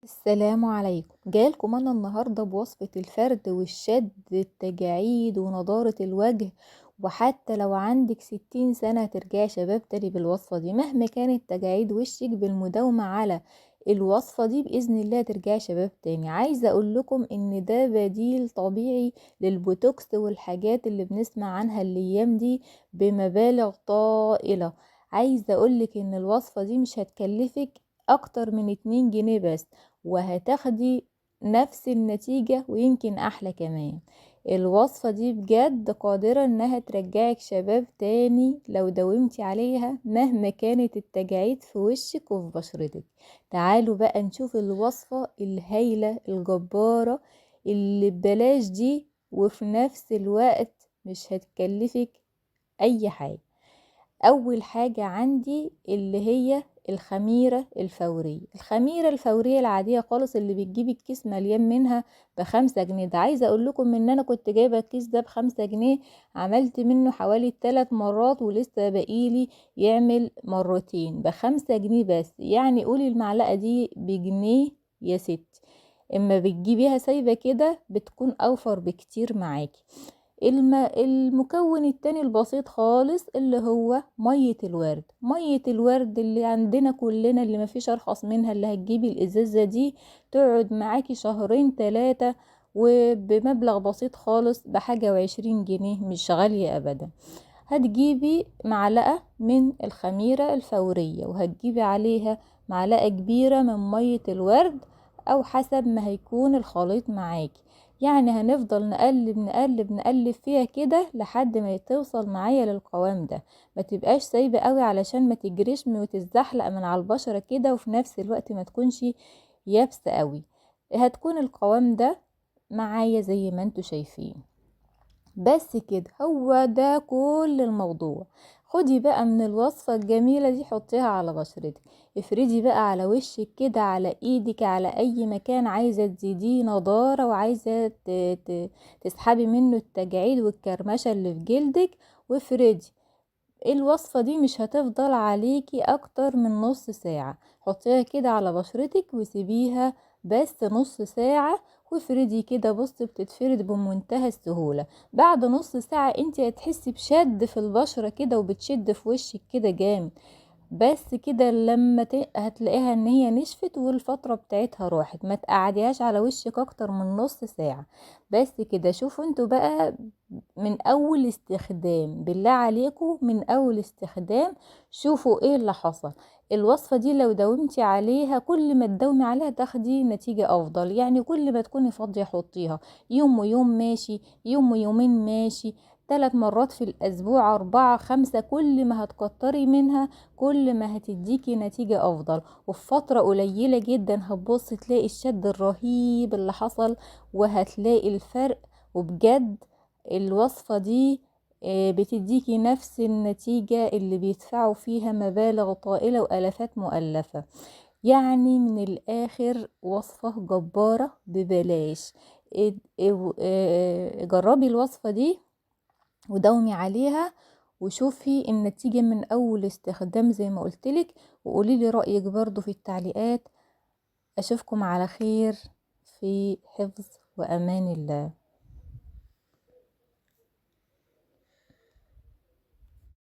السلام عليكم. جايلكم انا النهارده بوصفه الفرد والشد التجاعيد ونضاره الوجه، وحتى لو عندك 60 سنة ترجعي شباب تاني بالوصفه دي. مهما كانت تجاعيد وشك بالمداومه على الوصفة دي باذن الله ترجعي شباب تاني. عايزه اقول لكم ان ده بديل طبيعي للبوتوكس والحاجات اللي بنسمع عنها الايام دي بمبالغ طائلة. عايزه اقولك ان الوصفة دي مش هتكلفك اكتر من 2 جنيه بس، وهتاخدي نفس النتيجة ويمكن احلى كمان. الوصفة دي بجد قادرة انها ترجعك شباب تاني لو داومتي عليها مهما كانت التجاعيد في وشك وفي بشرتك. تعالوا بقى نشوف الوصفة الهايلة الجبارة اللي ببلاش دي، وفي نفس الوقت مش هتكلفك اي حاجة. اول حاجة عندي اللي هي الخميرة الفورية. الخميرة الفورية العادية خالص اللي بتجيب الكيس مليان منها ب5 جنيه. ده عايزة اقول لكم ان انا كنت جايبة الكيس ده ب5 جنيه، عملت منه حوالي 3 مرات ولسه باقيلي يعمل مرتين ب5 جنيه بس. يعني قولي المعلقة دي بجنيه يا ستي، اما بتجيبيها سايبة كده بتكون اوفر بكتير معاكي. المكون التاني البسيط خالص اللي هو مية الورد. مية الورد اللي عندنا كلنا اللي مفيش ارخص منها، اللي هتجيبي الازازة دي تقعد معاكي شهرين تلاتة وبمبلغ بسيط خالص بحاجة وعشرين جنيه، مش غالية ابدا. هتجيبي معلقة من الخميرة الفورية وهتجيبي عليها معلقة كبيرة من مية الورد او حسب ما هيكون الخليط معاكي. يعني هنفضل نقلب نقلب نقلب فيها كده لحد ما توصل معايا للقوام ده. ما تبقاش سايبة قوي علشان ما تجريش وتتزحلق من على البشرة كده، وفي نفس الوقت ما تكونش يابسة قوي. هتكون القوام ده معايا زي ما انتوا شايفين. بس كده، هو ده كل الموضوع. خدي بقى من الوصفة الجميلة دي حطيها على بشرتك، افردي بقى على وشك كده، على ايدك، على اي مكان عايزة تزيديه نضارة وعايزة تسحبي منه التجاعيد والكرمشة اللي في جلدك، وافردي. الوصفة دي مش هتفضل عليكي اكتر من نص ساعة. حطيها كده على بشرتك وسيبيها بس نص ساعة وافردي كده. بصي بتتفرد بمنتهى السهولة. بعد نص ساعة انت هتحسي بشد في البشرة كده وبتشد في وشك كده جامد. بس كده لما هتلاقيها ان هي نشفت والفترة بتاعتها راحت. ما تقعديهاش على وشك اكتر من نص ساعة بس كده. شوفوا انتوا بقى من اول استخدام، بالله عليكم من اول استخدام شوفوا ايه اللي حصل. الوصفة دي لو داومتي عليها كل ما تداومي عليها تاخدي نتيجة افضل. يعني كل ما تكوني فاضية حطيها يوم ويوم ماشي، يوم ويومين ماشي، 3 مرات في الاسبوع، 4 5، كل ما هتكتري منها كل ما هتديكي نتيجة افضل. وفي فترة قليلة جدا هتبصي تلاقي الشد الرهيب اللي حصل وهتلاقي الفرق. وبجد الوصفة دي بتديكي نفس النتيجة اللي بيدفعوا فيها مبالغ طائلة وآلافات مؤلفة. يعني من الآخر وصفة جبارة ببلاش. جربي الوصفة دي وداومي عليها وشوفي النتيجة من أول استخدام زي ما قلتلك، وقوليلي رأيك برضو في التعليقات. أشوفكم على خير في حفظ وأمان الله.